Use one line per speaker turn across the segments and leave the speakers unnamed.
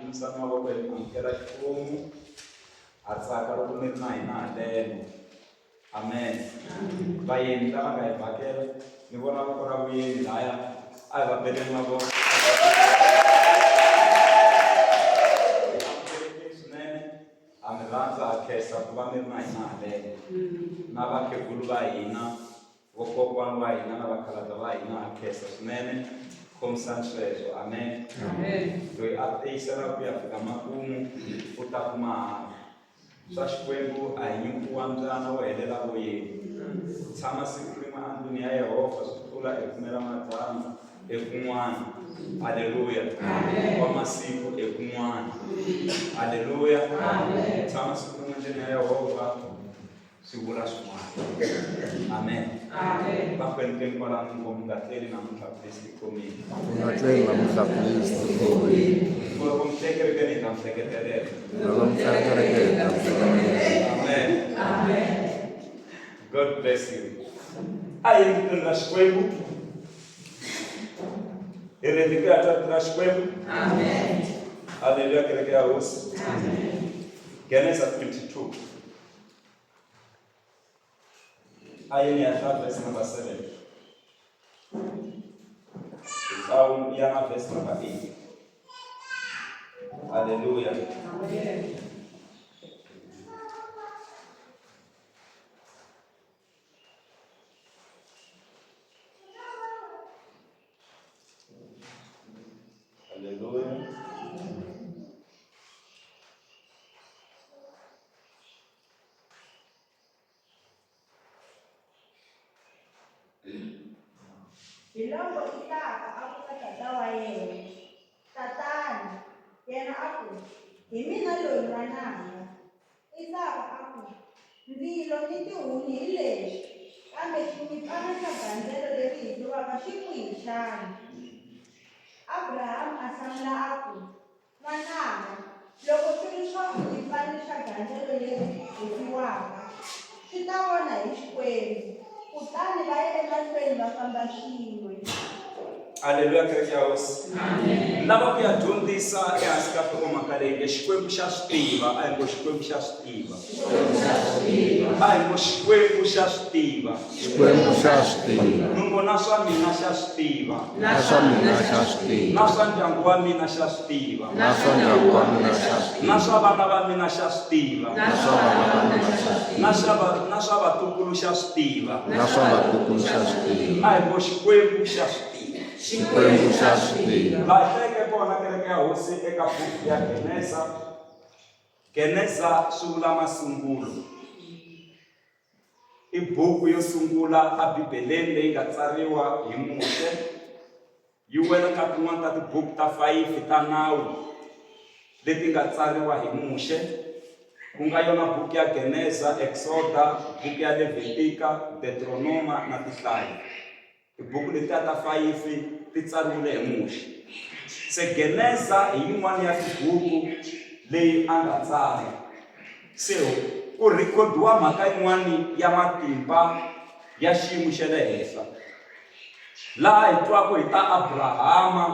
Khomisani mavoko hi amukela xikomu. Ha tsaka loko mi ri na hina haleno. Amen. Vayeni lava nga hi vhakela, ni vona voko ra vuyeni laya, a hi va beleni mavoko. Hi amukelekile swinene, ha mi rhandza, ha khensa ku va mi ri na hina haleno. Na vakhegulu va hina, vokokwani va hina na vakhalabya va hina ha khensa swinene. Khomisani sweswo. Amen. Loyi a tiyiselaka ku ya fika makumu u ta kuma hanya. Swa Xikwembu a hi nyuku wa mbyana wo helela voyeni. Ku tshama siku rin'we endlwini ya Yehovha swi tlula ekume ra madzana ekun'wana. Aleluya. Wa masiku ekun'wana. Aleluya. Ku tshama siku rin'we endlwini ya Yehovha swi vula swin'wana. Amen. Va kwenikeni kwalano ngo mi nga tleli namuntlha please tikhomeni.
U nga tleli namuntlha please tikhomeni.
Ku loko mi hle kerekeni hi ta mi hleketelela.
Loko mi hlaya kereke hi ta mi hleketelela.
Amen. God bless you. A hi ritweni ra Xikwembu. Hi ready ku ya twa rito ra Xikwembu? Amen. Haleluya kereke ya Hosi. Amen. Genesa 22. A yini ya hlaya verse number 7. Hi ya na verse number 8. Haleluya.
Amen.
Haleluya.
Hiloko Isaka a ku ka tata wa yena, Tatana! Yena a ku, Hi mina loyi n'wananga. Isaka a ku, Ndzilo ni tihunyi hi leswi, kambe xinyimpfana xa gandzelo leri hisiwaka xi kwihi xana? Abrahama a hlamula a ku, N'wananga, loko swi ri swa xinyimpfana xa gandzelo leri hisiwaka, swi ta vona hi Xikwembu. Kutani va ya emahlweni va famba swin'we.
Aleluya kereke ya Hosi. Lava ku ya dyondzisa ehansi ka nhlokomhaka leyi nge Xikwembu xa swi tiva, a hi ngo Xikwembu xa swi tiva. A hi ngo Xikwembu xa swi tiva.
Xikwembu xa swi tiva.
Ni ngo na swa mina xa swi tiva.
Na swa mina xa swi tiva.
Na swa ndyangu wa mina xa swi tiva.
Na swa ndyangu wa mina xa swi tiva.
Na swa vana va mina xa swi tiva.
Na swa vana va mina xa swi tiva.
Na swa na swa vatukulu xa swi tiva.
Na swa vatukulu xa swi tiva.
A hi ngo Xikwembu xa swi tiva.
Xikwembu xa swi tiva.
Laha hi hlayeke kona kereke ya Hosi eka buku ya Genesa. Genesa swi vula masungulo. I buku yo sungula eBibeleni leyi nga tsariwa hi Muxe. Yi wela ka tin'wana ta tibuku ta fayifi ta nawu leti nga tsariwa hi Muxe, ku nga yona buku ya Geneza, Eksoda, buku ya Levhitika, Detronoma na Tinhlayo. Tibuku letiya ta fayifi ti tsariwile hi Muxe. Se Geneza hi yin'wana ya tibuku leyi a nga tsala. Se ku rhikhodiwa mhaka yin'wana ya matimba ya xiyimo xa le henhla. Laha hi twaka hi ta Abrahama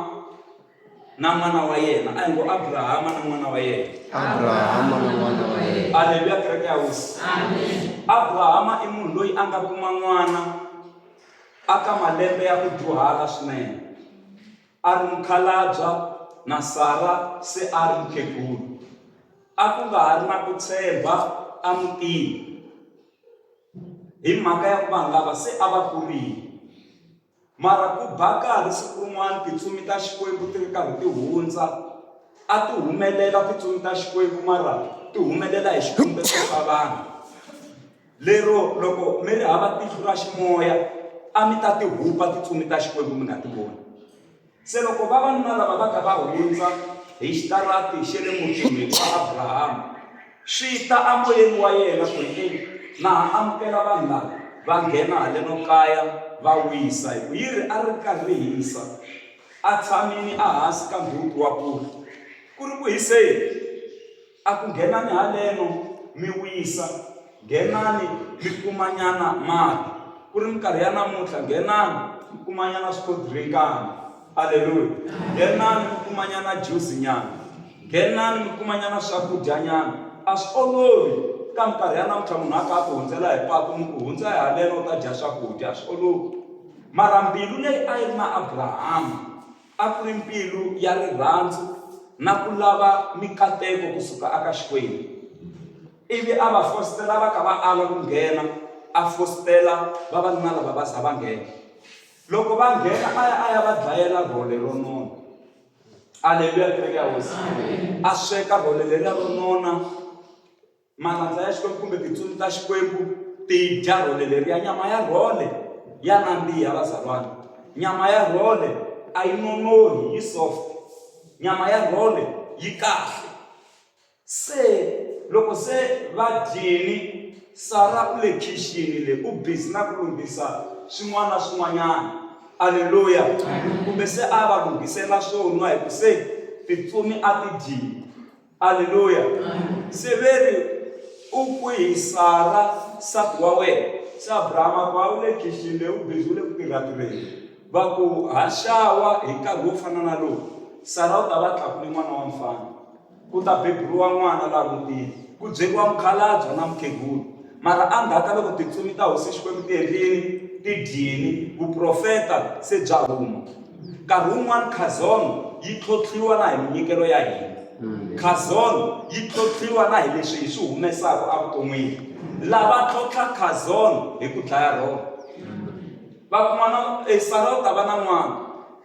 na n'wana wa yena. A hi ngo Abrahama na n'wana wa yena.
Abrahama na n'wana wa yena.
Aleluya kereke ya Hosi. Abrahama i munhu loyi a nga kuma n'wana aka malembe ya ku dyuhala swinene. A ri mukhalabya na Sara se a ri mukhegulu. A ku nga ha ri na ku tshemba emutini hi mhaka ya ku vanhu lava se a va kurile. Mara ku ba nkarhi siku rin'wana tintsumi ta Xikwembu ti ri karhi ti hundza, a ti humelela tintsumi ta Xikwembu mara ti humelela hi xivumbeko xa vanhu. Lero loko mi ri hava tihlo ra ximoya a mi ta ti hupa tintsumi ta Xikwembu mi nga ti voni. Se loko vavanuna lava va ka va hundza hi xitarati xe le mutini wa Abrahama, swi ta emoyeni wa yena ku ri, Na ha amukela vanhu lava va nghena haleno kaya va wisa, hi ku yi ri a ri karhi ri hisa. A tshamini ehansi ka ndzhuti wa kulu, ku ri ku hiseni. A ku, Nghenani haleno mi wisa, nghenani mi kumanyana mati. Ku ri minkarhi ya namuntlha, nghenani mi kumanyana swikhodiringana. Aleluya! Nghenani mi kumanyana juzi nyana. Nghenani mi kumanyana swakudyanyana. A swi olovi ka minkarhi ya namuntlha munhu a ka a ku hundzela hi patu mi ku hundza hi haleno u ta dya swakudya, a swi olovi. Mara mbilu leyi a yi ri na Abrahama a ku ri mbilu ya rirhandzu na ku lava mikateko kusuka aka Xikwembu. Ivi a va fositela va ka va ala ku nghena, a fositela vavanuna lava va za va nghena. Loko va nghena a ya a ya va dlayela rhole ro nona. Aleluya kereke ya Hosi. A sweka rhole leriya ro nona. Malandza ya Xikwembu kumbe tintsumi ta Xikwembu ti dya rhole leriya. Nyama ya rhole ya nandziha vazalwana. Nyama ya rhole a yi nonohi yi soft. Nyama ya rhole yi kahle. Se loko se va dyini, Sara u le khixini le u busy na ku lunghisa swin'wana na swin'wanyana. Aleluya! Kumbe se a va lunghisela swo nwa hi ku se tintsumi a ti dyile. Aleluya! Se ve ri, U kwihi Sara nsati wa wena? Se Abrahama a ku, A u le khixini le u busy u le ku tirha-tirheni. Va ku, Haxawa hi nkarhi wo fana na lowu, Sara u ta va a tlakule n'wana wa mfana. Ku ta beburiwa n'wana laha mutini, ku byeriwa mukhalabye na mukhegulu. Mara endzhaku ka loko tintsumi ta Hosi Xikwembu ti endlile, ti dyile, vuprofeta se bya huma. Nkarhi wun'wana khazon yi tlhotlhiwa na hi minyikelo ya hina. Khazon yi tlhotlhiwa na hi leswi hi swi humesaka evuton'wini. Lava tlhotlha khazon hi ku dlaya rhole. Va kuma na Sara u ta va na n'wana.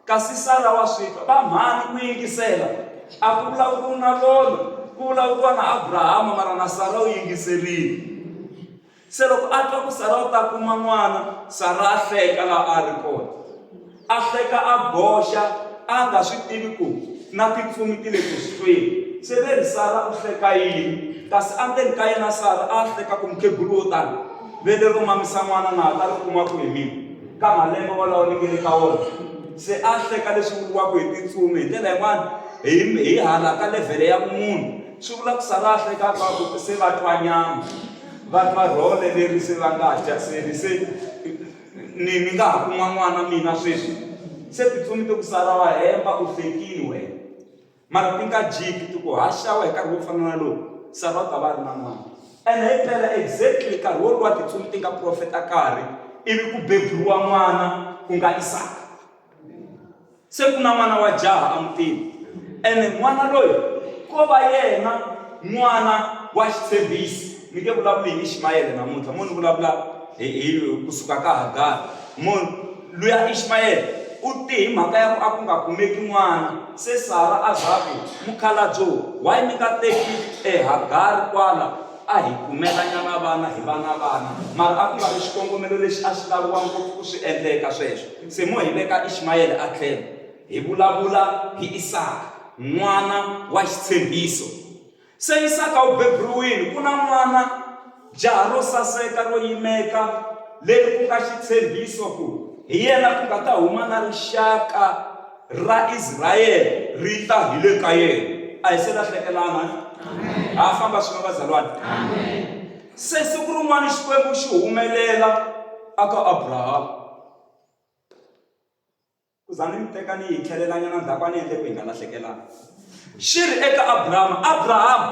Kasi Sara wa swi twa. Va mhani ku yingisela. A ku vulavuriwi na vona, ku vulavuriwa na Abrahama, mara na Sara u yingiserile. Se loko a twa ku Sara u ta kuma n'wana, Sara a hleka laha a ri kona. A hleka a boxa, a nga swi tivi ku na tintsumi ti le ku swi tweni. Se ve ri Sara u hleka yini? Kasi endzeni ka yena Sara a hleka ku mukhegulu wo tani, vele ro mamisa n'wana na ha ta ri kuma kwihi mina? Ka malembe walawo ni nge le ka wona. Se a hleka leswi vuriwaka hi tintsumi hi ndlela yin'wana hi hi hala ka levhele ya vumunhu swi vula ku sala a hleka ka ku se va twa nyama va twa rhole leri se va nga dya se ni se ni ni nga ha kuma n'wana mina sweswi se tintsumi ti ku sala wa hemba u hlekile wena. Mara ti nga jiki ti ku ha xawa hi nkarhi wo fana na lowu, Sara u ta va a ri na n'wana. Ene hi mpela exactly nkarhi woluwa tintsumi ti nga profeta karhi ivi ku beburiwa n'wana ku nga Isaka. Se ku na n'wana wa jaha emutini ene n'wana loyi ko va yena n'wana wa xitshembiso. Ni nge vulavuli hi Iximayele namuntlha, mo ni vulavula hi hi kusuka ka Hagari. Mo Luya Iximayele u te hi mhaka ya ku a ku nga kumeki n'wana, se Sara a za a ku, Mukhalabye, why mi nga teki e Hagari kwala a hi kumela nyana vana hi va na vana? Mara a ku nga ri xikongomelo lexi a xi laviwa ngopfu ku swi endleka sweswo. Se mo hi veka Iximayele a tlhelo, hi vulavula hi Isaka, n'wana wa xitshembiso. Se Isaka u beburiwile, ku na n'wana, jaha ro saseka ro yimeka, leri ku nga xitshembiso ku hi yena ku nga ta huma na rixaka ra Israyele ri ta hi le ka yena. A hi se lahlekelana, ha famba swin'we vazalwana. Se siku rin'wana Xikwembu xi humelela aka Abrahama. Ku za ni mi teka ni hi tlhelelanyana ndzhaku a ni endle ku hi nga lahlekelani. Xi ri eka Abrahama, Abrahama,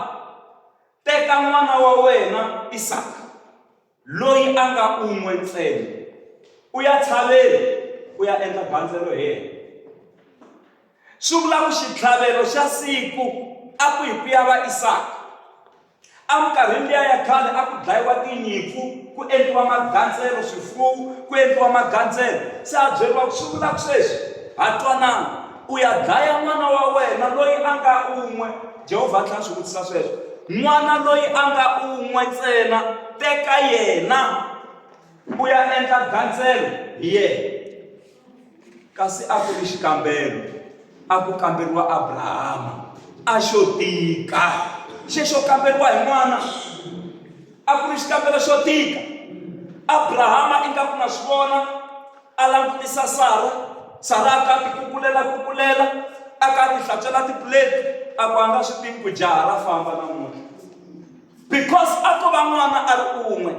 teka n'wana wa wena Isaka, loyi a nga un'we ntsena, u ya tshaveni u ya endla gandzelo hi yena. Swi vula ku xitlhavelo xa siku a ku hi ku ya va Isaka. Eminkarhini liya ya khale a ku dlayiwa tinyimpfu ku endliwa magandzelo, swifuwo ku endliwa magandzelo. Se a byeriwa ku swi vula ku sweswi ha twanana, u ya dlaya n'wana wa wena loyi a nga un'we. Jehovha a tlhela a swi vutisa sweswo, n'wana loyi a nga un'we ntsena, teka yena u ya endla gandzelo hi yena. Kasi a ku ri xikambelo, a ku kamberiwa Abrahama. A xo tika xexo kamberiwa hi n'wana, a ku ri xikambelo xo tika. Abrahama ingaku na swi vona, a langutisa Sara, Sara a ka a ti kukulela kukulela, a ka a ti hlantswela tipuleti, a ku a nga swi tivi ku jaha ra famba namuntlha because a ko va n'wana a ri un'we.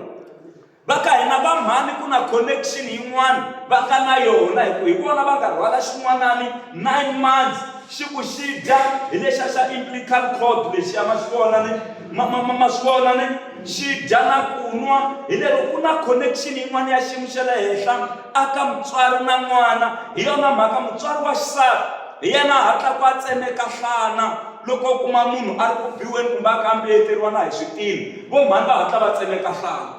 Va ka hina va mhani ku na connection yin'wana va nga na yona hi ku hi vona va nga rhwala xin'wanani 9 months. xi ku xi dya hi lexiya xa umbilical cord lexiya ma xi vona ni ma ma ma ma swi vona ni xi dya na ku nwa hi lero ku na connection yin'wana ya xiyimo xa le henhla aka mutswari na n'wana hi yona mhaka mutswari wa xisati hi yena a hatlaku a tsemeka nhlana loko u kuma munhu a ri ku biweni kumbe a kambeyeteriwa na hi switini vo mhani va hatla va tsemeka nhlana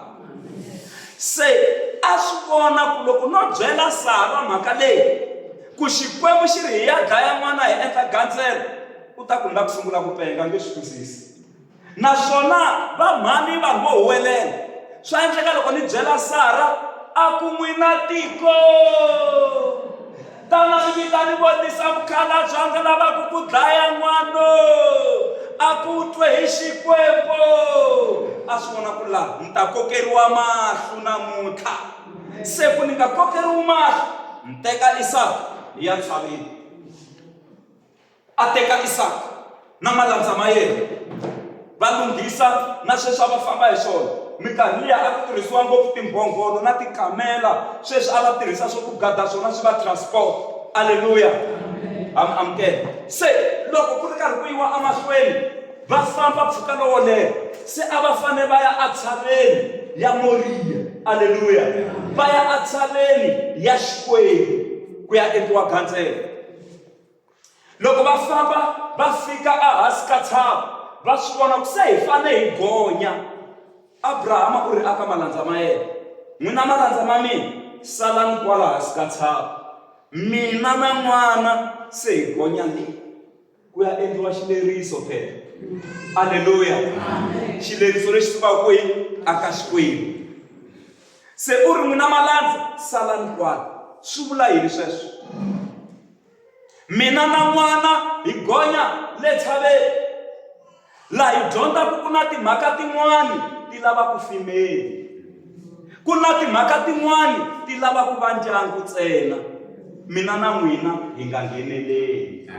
se a swi vona ku loko no byela Sara mhaka leyi ku Xikwembu xi ri hi ya dlaya n'wana hi endla gandzelo u ta ku ni la ku sungula ku penga nge swi twisisi naswona va mhani vanhu vo huwelela swa endleka loko ni byela Sara a ku n'wina tiko Tanani mi ta ni vonisa mukhalabye a nga lavaka ku dlaya n'wana a ku twe hi Xikwembu. A swi vona ku laha ni ta kokeriwa mahlo namuntlha. Se ku ni nga kokeriwi mahlo, ni teka Isaka hi ya tshaveni. A teka Isaka na malandza ma yena, va lunghisa na sweswi a va famba hi swona. Minkarhi liya a ku tirhisiwa ngopfu timbhongolo na tikamela, sweswi a va tirhisa swo ku gada swona swi va transport. Aleluya! Ha mi amukela? Se loko ku ri karhi ku yiwa emahlweni, va famba mpfhuka lowo leha, se a va fanele va ya entshaveni ya Moriya. Aleluya! Va ya entshaveni ya Xikwembu ku ya endliwa gandzelo. Loko va famba va fika ehansi ka ntshava, va swi vona ku se hi fanele hi gonya. Abrahama u ri aka malandza ma yena, N'wina malandza ma mina, salani kwala hansi ka ntshava. Mina na n'wana se hi gonya le. Ku ya endliwa xileriso phela. Aleluya! Xileriso lexi sukaka kwihi? Aka Xikwembu. Se u ri, N'wina malandza, salani kwala. Swi vula yini sweswo? Mina na n'wana hi gonya le tshaveni. Laha hi dyondzaka ku na timhaka tin'wani ti lava ku femeli. Ku na timhaka tin'wani ti lava ku va ndyangu ntsena. Mina na n'wina hi nga ngheneleli.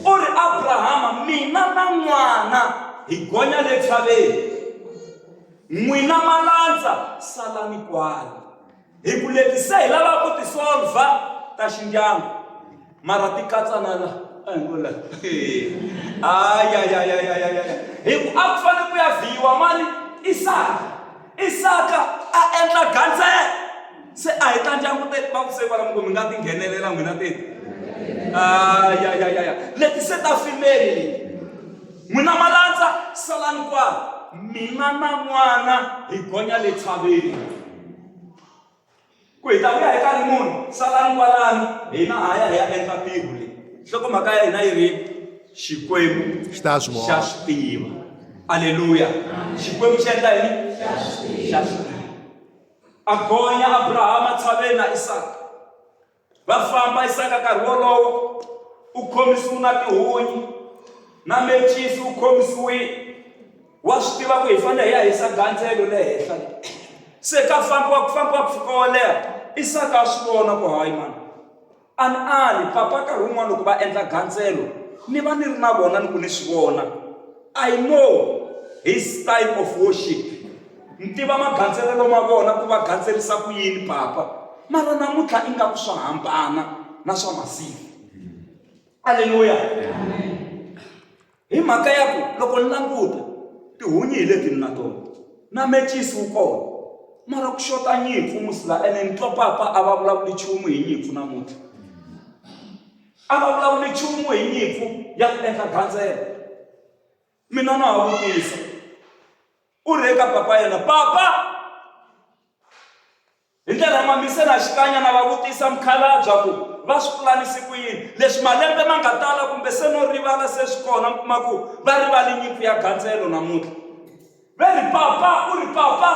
U ri Abrahama, mina na n'wana hi gonya le tshaveni. N'wina malandza salani kwala. Hi ku leti se hi lavaka ku ti solver ta xindyangu mara ti katsa na la a hi ngo la ayayayayayaya hi ku a ku fanele ku ya vhiyiwa mani Isaka Isaka a endla gandzelo se a hi ta ndyangu teti va ku se kwala mi ku mi nga ti nghenelela n'wina teti ayayayaya leti se ta female leti n'wina malandza salani kwala mina na n'wana hi gonya le tshaveni Ku hi ta vuya hi karhi muni, salani kwalano, hina ha ya hi ya endla ntirho leyi. Nhlokomhaka ya hina yi ri Xikwembu
Xi ta swi vona.
xa swi tiva. Aleluya! Xikwembu xi endla yini? Xa swi tiva. A gonya Abrahama tshaveni na Isaka. Va famba, Isaka nkarhi wolowo u khomisiwe na tihunyi na mecisi u khomisiwile. Wa swi tiva ku hi fanele hi ya hisa gandzelo le henhla le. Se ka fambiwa ku fambiwa mpfhuka wo leha, Isaka a swi vona ku hayi mani a ni ali papa nkarhi wun'wana loko va endla gandzelo ni va ni ri na vona ni ku ni swi vona. I know his style of worship. Ni tiva magandzelelo ma vona ku va gandzelisa ku yini papa, mara namuntlha ingaku swa hambana na swa masiku. Aleluya! Hi mhaka ya ku loko ni languta tihunyi hi leti ni na tona na mecisi wu kona mara ku xota nyimpfu musi la ene ni twa papa a va vulavuli nchumu hi nyimpfu namuntlha a va vulavuli nchumu hi nyimpfu ya ku endla gandzelo Mina na ha vutisa. U ri eka papa yena, Papa! Hi ndlela yin'wana, mi se na xikanya na va vutisa mukhalabye ku va swi pulanise ku yini. Leswi malembe ma nga tala kumbe se no rivala se swi kona mi kuma ku va rivale nyimpfu ya gandzelo namuntlha. Va ri, Papa! U ri, Papa,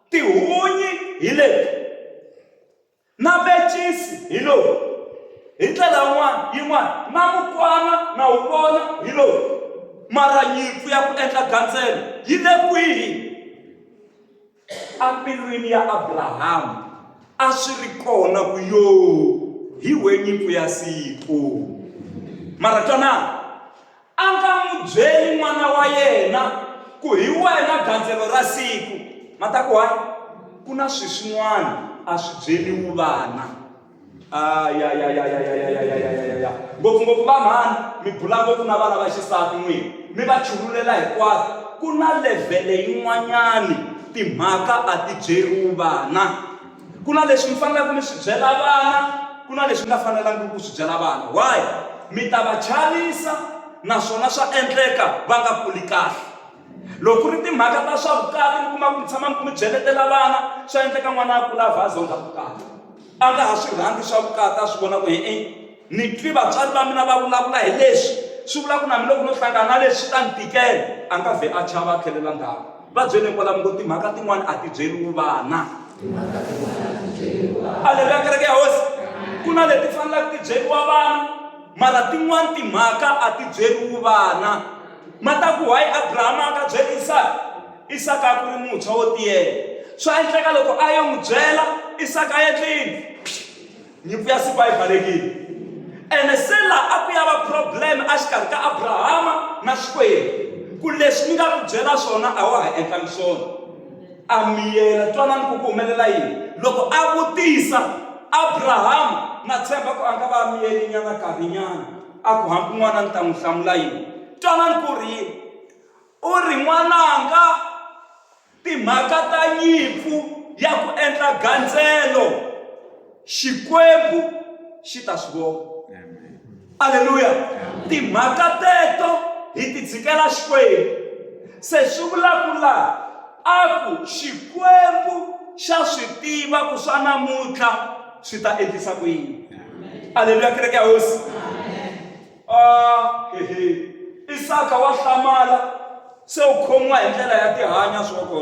tihunyi hi leti. Na mecisi hi lowu. Hi ndlela yin'wana yin'wana, na mukwana na wu vona hi lowu. Mara nyimpfu ya ku endla gandzelo yi le kwihi? Embilwini ya Abrahama a swi ri kona ku yoo, hi we nyimpfu ya siku. Mara twanani, A nga n'wi byeli n'wana wa yena ku hi wena gandzelo ra siku. Ma ta ku hayi, ku na swi swin'wana a swi byeliwi vana. Ayayayayayayayayaya ngopfungopfu va mhani mi bula ngopfu na vana va xisati n'wina mi va chululela hinkwako ku na levhele yin'wanyani timhaka a ti byeriwi vana ku na leswi mi faneleke mi swi byela vana ku na leswi nga fanelangiki ku swi byela vana why mi ta va chavisa naswona swa endleka va nga kuli kahle loko ku ri timhaka ta swa vukati mi kuma ku mi tshama mi byeletela vana swa endleka n'wana a kula a vha a zondza vukati a nga ha swi rhandzi swa vukati a swi vona ku e-e ni twi vatswari va mina va vulavula hi leswi swi vula ku na mina loko no hlangana na leswi swi ta ni tikela a nga vhe a chava a tlhelela ndzhaku va byeleni kwala mi ngo timhaka tin'wana a ti byeriwi vana aleluya kereke ya hosi ku na leti fanelaka ti byeriwa vana mara tin'wana timhaka a ti byeriwi vana Ma ta ku, Why Abrahama a nga byeli Isaka? Isaka a ku ri muntshwa wo tiyela. Swa endleka loko a yo n'wi byela, Isaka a endle yini? Nyimpfu ya siku a yi balekile. Ene se laha a ku ya va problem exikarhi ka Abrahama na Xikwembu, ku leswi ni nga ku byela swona a wa ha endlangi swona. A miyela, twanani ku ku humelela yini. Loko a vutisa Abrahama, na tshemba ku a nga va a miyelinyana karhinyana. A ku, Hambi n'wana ni ta n'wi hlamula yini? Twanani ku ri yini. U ri, N'wananga, timhaka ta nyimpfu ya ku endla gandzelo, Xikwembu xi ta swi vona. Aleluya! Timhaka teto hi ti tshikela Xikwembu. Se swi vula ku laha a ku Xikwembu xa swi tiva ku swa namuntlha swi ta endlisa ku yini. Aleluya kereke ya hosi. Ah, hehe. Isaka wa hlamala se u khomiwa hi ndlela ya tihanya swa ku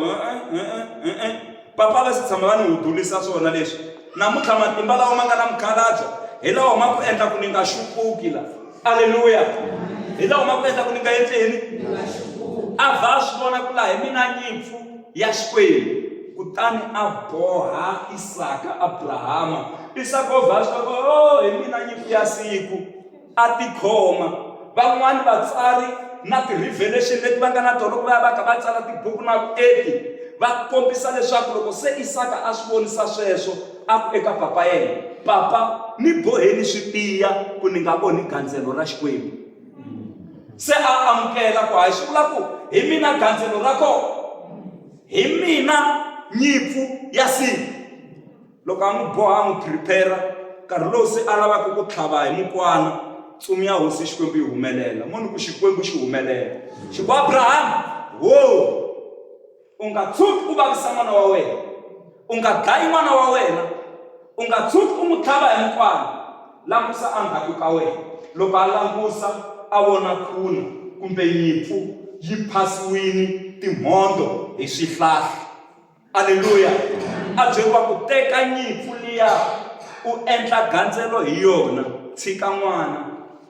e-e, papa va si tshama va ni hudulisa swona leswi namuntlha matimba lawa ma nga na mukhalabye hi lawa ma ku endla ku ni nga xupuki la aleluya hi lawa ma ku endla ku ni nga endleni a vha a swi vona ku laha hi mina nyimpfu ya Xikwembu. Kutani a boha Isaka Abrahama. Isaka o vha swi tiva oh, hi mina nyimpfu ya siku. A tikhoma. Van'wani vatsari na ti-revelation leti va nga na tona loko va ya va kha va tsala tibuku na vuenti va kombisa leswaku loko se Isaka a swi vonisa sweswo a ku eka papa yena, Papa, ni boheni swi tiya ku ni nga onhi gandzelo ra Xikwembu. Se a amukela ku hayi swi vula ku hi mina gandzelo ra kona hi mina nyimpfu ya siku loko a n'wi boha a n'wi prepare nkarhi lowu se a lavaka ku tlhava hi mukwana ntsumi ya hosi xikwembu yi humelela moni ku xikwembu xi humelela xi ku abrahama wo U nga tshuki u vavisa n'wana wa wena, u nga dlayi n'wana wa wena, u nga tshuki u n'wi tlhava hi mukwana. Langusa endzhaku ka wena. Loko a langusa, a vona khuna kumbe nyimpfu yi phasiwile timhondzo hi swihlahla. Aleluya! A byeriwa ku teka nyimpfu liya u endla gandzelo hi yona, tshika n'wana.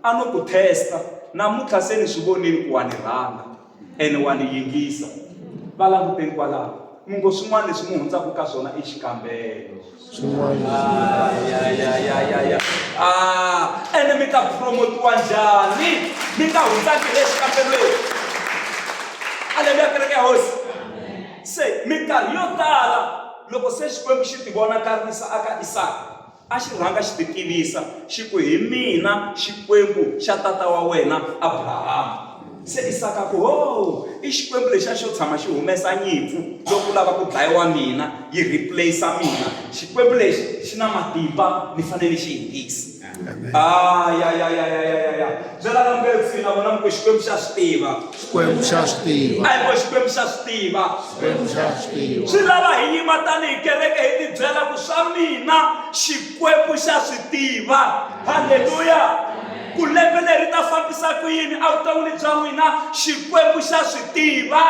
A no ku testa, namuntlha se ni swi vonile ku wa ni rhandza. Ene wa ni yingisa. Va languteni kwalaho. Mi ngo swin'wana leswi mi hundzaka ka swona i xikambelo. Swin'wana. Ah, ene mi ta promotiwa njhani mi nga hundzangi le xikambelweni? Aleluya, kereke ya Hosi. Se minkarhi yo tala loko se Xikwembu xi tivonakarisa aka Isaka, A xi rhanga xi titivisa xi ku, Hi mina Xikwembu xa tata wa wena Abrahama. Se Isaka a ku, Ho, i Xikwembu lexiya xo tshama xi humesa nyimpfu loko ku lava ku dlayiwa mina, yi replace mina. Xikwembu lexi xi na matimba, ni fanele ni xi yingisa. Ayayayayayaya. Byela lava nga le kusuhi na vona mi ku Xikwembu xa swi tiva.
Xikwembu xa swi tiva.
A hi ngo Xikwembu xa swi tiva.
Xikwembu xa swi tiva.
Swi lava hi yima tanihi kereke hi tibyela ku swa mina Xikwembu xa swi tiva. Haleluya! Ku lembe leri ta fambisa ku yini evuton'wini bya n'wina Xikwembu xa swi tiva.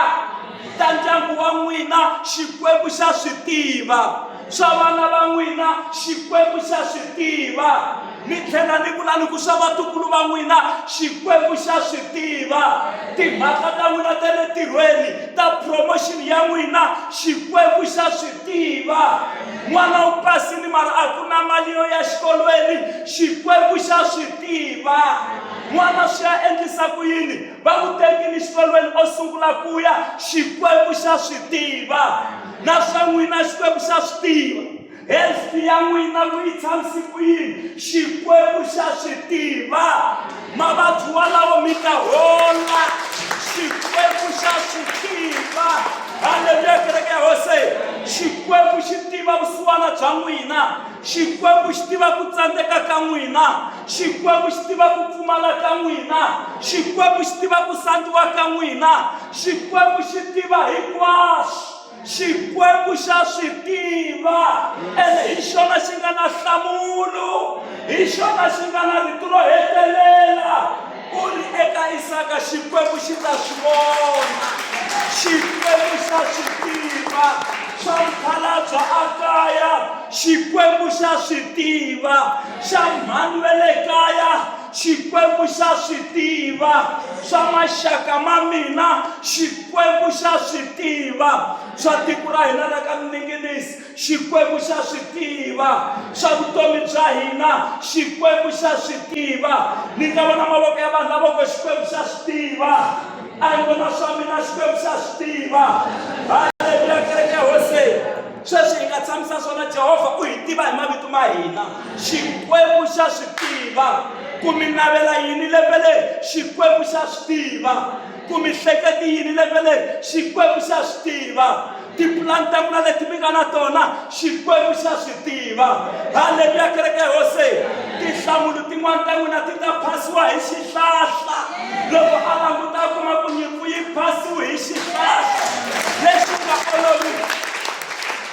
Ta ndyangu wa n'wina Xikwembu xa swi tiva. Swa vana va n'wina Xikwembu xa swi tiva. Mi tlhela ni vula ni ku swa vatukulu va n'wina Xikwembu xa swi tiva. Timhaka ta n'wina ta le ntirhweni, ta promotion ya n'wina Xikwembu xa swi tiva. N'wana u pasini mara a ku na mali yo ya xikolweni Xikwembu xa swi tiva. N'wana swi ya endlisa ku yini va n'wi tekile xikolweni o sungula ku ya Xikwembu xa swi tiva. Na swa n'wina Xikwembu xa swi tiva. Health ya n'wina ku yi tshamise ku yini, Xikwembu xa swi tiva. Mavabyi walawo mi ta hola, Xikwembu xa swi tiva. Haleluya, kereke ya Hosi. Xikwembu xi tiva vusiwana bya n'wina. Xikwembu xi tiva ku tsandzeka ka n'wina. Xikwembu xi tiva ku pfumala ka n'wina. Xikwembu xi tiva ku sandziwa ka n'wina. Xikwembu xi tiva hinkwaswo. Xikwembu xa swi tiva ene hi xona xi nga na nhlamulo, hi xona xi nga na rito ro hetelela. U ri eka Isaka, Xikwembu xi ta swi vona. Xikwembu xa swi tiva swa mukhalabye a kaya, Xikwembu xa swi tiva xa mhani wa le kaya, Xikwembu xa swi tiva swa maxaka ma mina, Xikwembu xa swi tiva swa tiko ra hina ra ka Mninginisi, Xikwembu xa swi tiva swa vutomi bya hina, Xikwembu xa swi tiva. Ni nga vona mavoko ya vanhu lava ngo Xikwembu xa swi tiva. A ni vona swa mina, Xikwembu xa swi tiva. Haleluya, kereke ya Hosi. Sweswi hi nga tshamisa swona, Jehovha u hi tiva hi mavito ma hina. Xikwembu xa swi tiva ku mi navela yini lembe leri. Xikwembu xa swi tiva ku mi hleketi yini lembe leri. Xikwembu xa swi tiva tipulani ta n'wina leti mi nga na tona. Xikwembu xa swi tiva. Haleluya, kereke ya Hosi. Tinhlamulo tin'wana ta n'wina ti ta phasiwa hi xihlahla. Loko a languta a kuma ku nyimpfu yi phasiwe hi xihlahla lexi nga oloviki,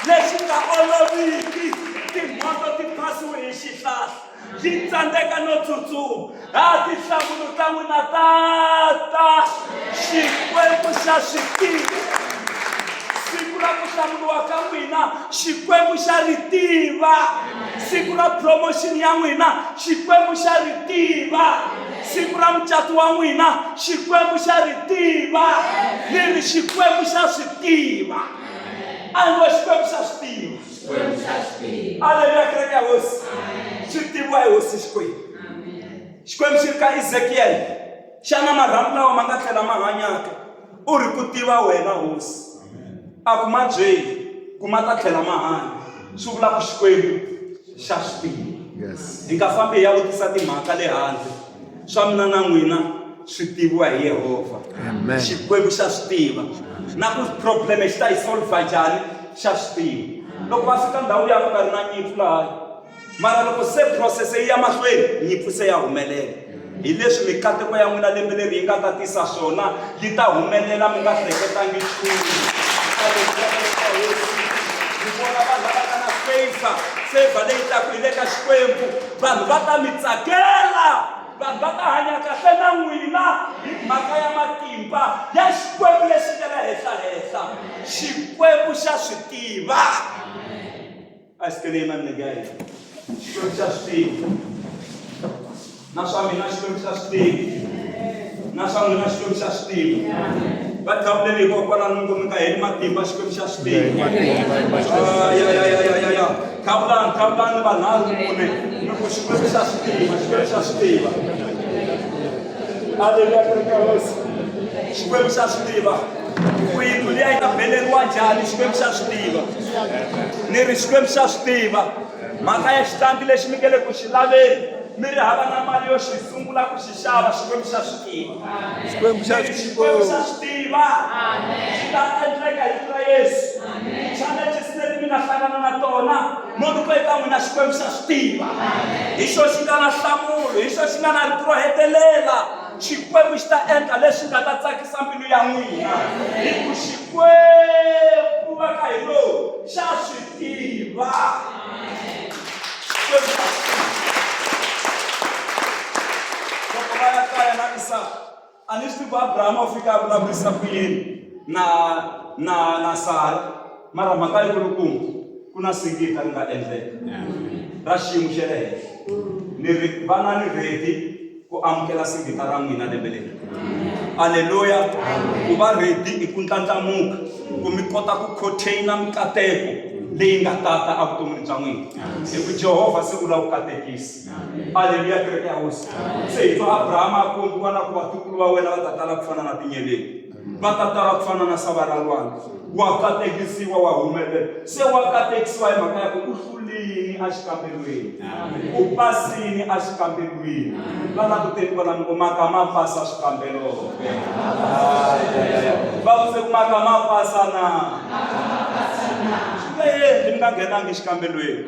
lexi nga oloviki, timhondzo ti phasiwe hi xihlahla, yi tsandzeka no tsutsuma. Ha tinhlamulo ta n'wina ta ta Xikwembu xa swi tiva. Siku ra ku hlamuriwa ka n'wina Xikwembu xa ri tiva. Siku ra promotion ya n'wina Xikwembu xa ri tiva. Siku ra mucato wa n'wina Xikwembu xa ri tiva. Ni ri Xikwembu xa swi tiva. A ni ngo Xikwembu xa swi tiva. Aleluya, kereke ya Hosi. Swi tiviwa hi Hosi Xikwembu. Xikwembu xi ri ka Ezekiel, xana marhambu lawa ma nga tlhela ma hanya ke? U ri ku tiva wena Hosi. A ku ma byeli ku ma ta tlhela ma hanya. Swi vula ku Xikwembu xa swi tiva.
Yes.
Hi nga fambi hi ya vutisa timhaka le handle. Swa mina na n'wina swi tiviwa hi Yehovha.
Amen.
Xikwembu xa swi tiva. Na ku problem xi ta yi solve njhani xa swi tiva. Loko va fika ndhawu liya ku nga ri na nyimpfu lahaya, Mara loko se process yi ya mahlweni, nyimpfu se ya humelela. Hi leswi mikateko ya n'wina lembe leri yi nga ta tisa swona, yi ta humelela mi nga hleketangi nchumu. Ni vona vanhu lava nga na favor, favor leyi taku hi le ka Xikwembu. Vanhu va ta mi tsakela, vanhu va ta hanya kahle na n'wina hi mhaka ya matimba ya Xikwembu lexi nga le henhla-henhla. Xikwembu xa swi tiva. A xi tele na milenge ya hina. Xikwembu xa swi tiva. Na swa mina Xikwembu xa swi tiva. Na swa n'wina Xikwembu xa swi tiva. Va thavuleni hikokwalaho mi ngo mi nga heli matimba Xikwembu xa swi tiva. Ah, ya ya ya ya ya ya. Thavulani, thavulani vanharhu mune mi ku Xikwembu xa swi tiva, Xikwembu xa swi tiva. Aleluya kereke ya Hosi. Xikwembu xa swi tiva. Ku yindlu liya yi ta beleriwa njhani Xikwembu xa swi tiva. Ni ri Xikwembu xa swi tiva. Mhaka ya xitandi lexi mi nge le ku xi laveni mi ri hava na mali yo xi sungula ku xi xava Xikwembu xa swi tiva.
Xikwembu xa
Ni ri Xikwembu xa
swi
swi tiva. Swi ta endleka hi vito ra Yesu. Ti-challenges leti mi nga hlangana na tona mo ni ku eka n'wina Xikwembu xa swi tiva. Hi xo xi nga na nhlamulo, hi xo xi nga na rito ro hetelela. Xikwembu xi ta endla leswi nga ta tsakisa mbilu ya n'wina, hi ku Xikwembu va ka hi lowu xa swi tiva. Xikwembu xa swi tiva. Loko va ya kaya na Isaka, a ni swi tivi ku Abrahama u fika a vulavurisa ku yini na na na Sara, mara mhaka yikulukumba ku na singita ri nga endleka ra xiyimo xa le henhla. Ni ri vanani ready ku amukela singita ra n'wina lembe leri. Aleluya! Ku va ready i ku ndlandlamuka, ku mi kota ku container mikateko. leyi nga tata evuton'wini bya n'wina hi ku jehovha se u lava ku katekisa aleluya kereke ya hosi se hi twa abrahama a kombiwa na ku vatukulu va wena va ta tala ku fana na tinyeleti va ta tala ku fana na sava ra lwandle wa katekisiwa wa humelela se wa katekisiwa hi mhaka ya ku u hlulini exikambelweni u pasini exikambelweni va languteni kwala mi ngo maka ma pasa swikambelo va vutise ku maka ma pasa na swi nge endli mi nga nghenangi xikambelweni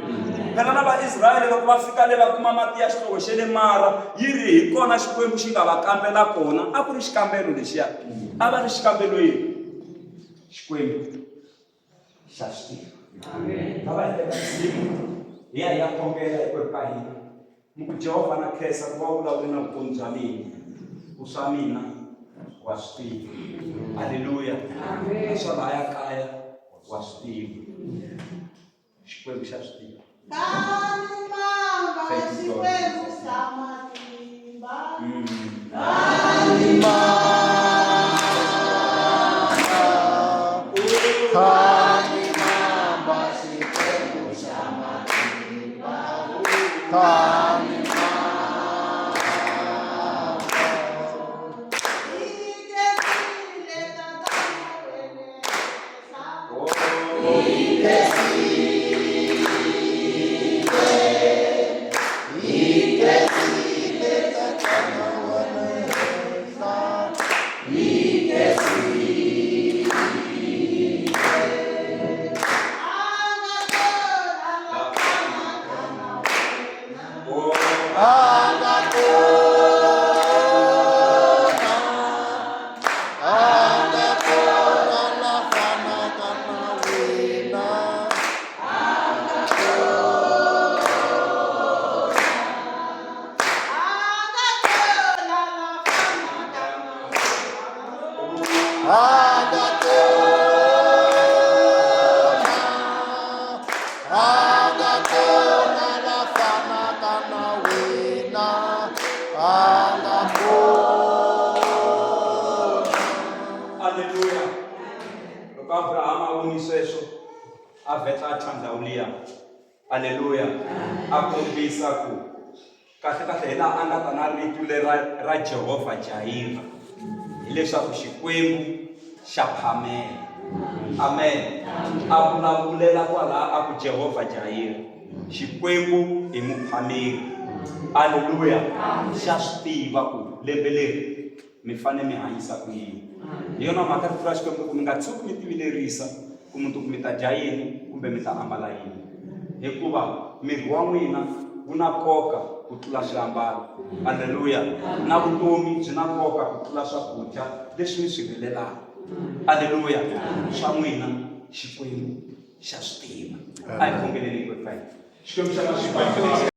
phela na vaisrayele loko va fika le va kuma mati ya xihlovo xe le mara yi ri hi kona xikwembu xi nga va kambela kona a ku ri xikambelo lexiya a va ri xikambelweni xikwembu xa swi tiva va va hi teka nsimu hi ya hi ya khongela hinkwerhu ka hina mi ku jehovha na khensa ku va u vulavule na vutomi bya mina ku swa mina wa swi tiva halleluya na swa lahaya kaya wa swi tiva xikwembu xa swi tiva Thank you, God. Aleluya. Loko Abrahama a voni sweswo, a vheta a thya ndhawu liya. Aleluya. A kombisa ku kahle-kahle hi laha a nga ta na rito lera ra Jehovha Jayira, hileswaku Xikwembu xa phamela. Amen. A vulavulela kwalaha a ku Jehovha Jayira, Xikwembu i muphameri. Aleluya. Xa swi tiva ku lembe leri mi fanele mi hanyisa ku yini. Hi yona mhaka rito ra Xikwembu ku mi nga tshuki mi tivilerisa ku mundzuku mi ta dya yini kumbe mi ta ambala yini, hikuva miri wa n'wina wu na nkoka ku tlula swiambalo. Aleluya! Na vutomi byi na nkoka ku tlula swakudya leswi mi swi rilelaka. Aleluya! Swa n'wina Xikwembu xa swi tiva. A hi khongeleni hinkwerhu ka hina. Xikwembu xa masiku.